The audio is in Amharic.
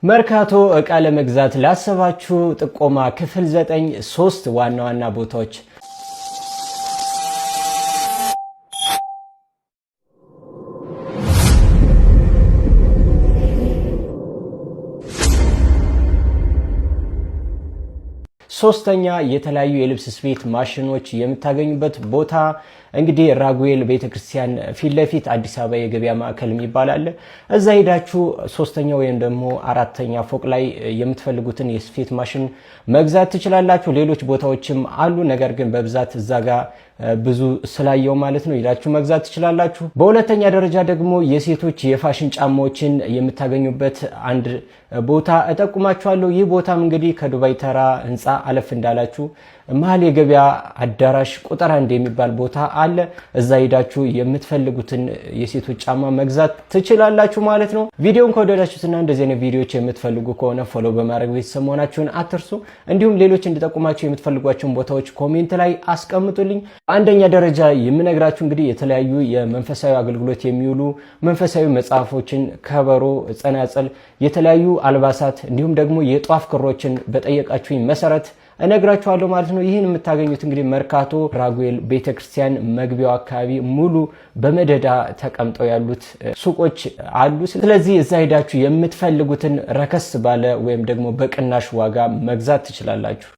መርካቶ እቃ ለመግዛት ላሰባችሁ ጥቆማ ክፍል 9፣ ሶስት ዋና ዋና ቦታዎች። ሶስተኛ፣ የተለያዩ የልብስ ስፌት ማሽኖች የምታገኙበት ቦታ እንግዲህ ራጉኤል ቤተክርስቲያን ፊት ለፊት አዲስ አበባ የገበያ ማዕከል የሚባል አለ። እዛ ሄዳችሁ ሶስተኛ ወይም ደግሞ አራተኛ ፎቅ ላይ የምትፈልጉትን የስፌት ማሽን መግዛት ትችላላችሁ። ሌሎች ቦታዎችም አሉ። ነገር ግን በብዛት እዛ ጋር ብዙ ስላየው ማለት ነው፣ ሄዳችሁ መግዛት ትችላላችሁ። በሁለተኛ ደረጃ ደግሞ የሴቶች የፋሽን ጫማዎችን የምታገኙበት አንድ ቦታ እጠቁማችኋለሁ። ይህ ቦታም እንግዲህ ከዱባይ ተራ ህንፃ አለፍ እንዳላችሁ መሀል የገበያ አዳራሽ ቁጥር 1 የሚባል ቦታ አለ። እዛ ሄዳችሁ የምትፈልጉትን የሴቶች ጫማ መግዛት ትችላላችሁ ማለት ነው። ቪዲዮን ከወደዳችሁትና እንደዚህ አይነት ቪዲዮዎች የምትፈልጉ ከሆነ follow በማድረግ ቤተሰብ መሆናችሁን አትርሱ። እንዲሁም ሌሎች እንድጠቁማችሁ የምትፈልጓቸውን ቦታዎች comment ላይ አስቀምጡልኝ። አንደኛ ደረጃ የምነግራችሁ እንግዲህ የተለያዩ የመንፈሳዊ አገልግሎት የሚውሉ መንፈሳዊ መጽሐፎችን፣ ከበሮ፣ ጸናጽል፣ የተለያዩ አልባሳት እንዲሁም ደግሞ የጧፍ ክሮችን በጠየቃችሁኝ መሰረት እነግራችኋለሁ ማለት ነው። ይህን የምታገኙት እንግዲህ መርካቶ ራጉኤል ቤተክርስቲያን መግቢያው አካባቢ ሙሉ በመደዳ ተቀምጠው ያሉት ሱቆች አሉ። ስለዚህ እዛ ሄዳችሁ የምትፈልጉትን ረከስ ባለ ወይም ደግሞ በቅናሽ ዋጋ መግዛት ትችላላችሁ።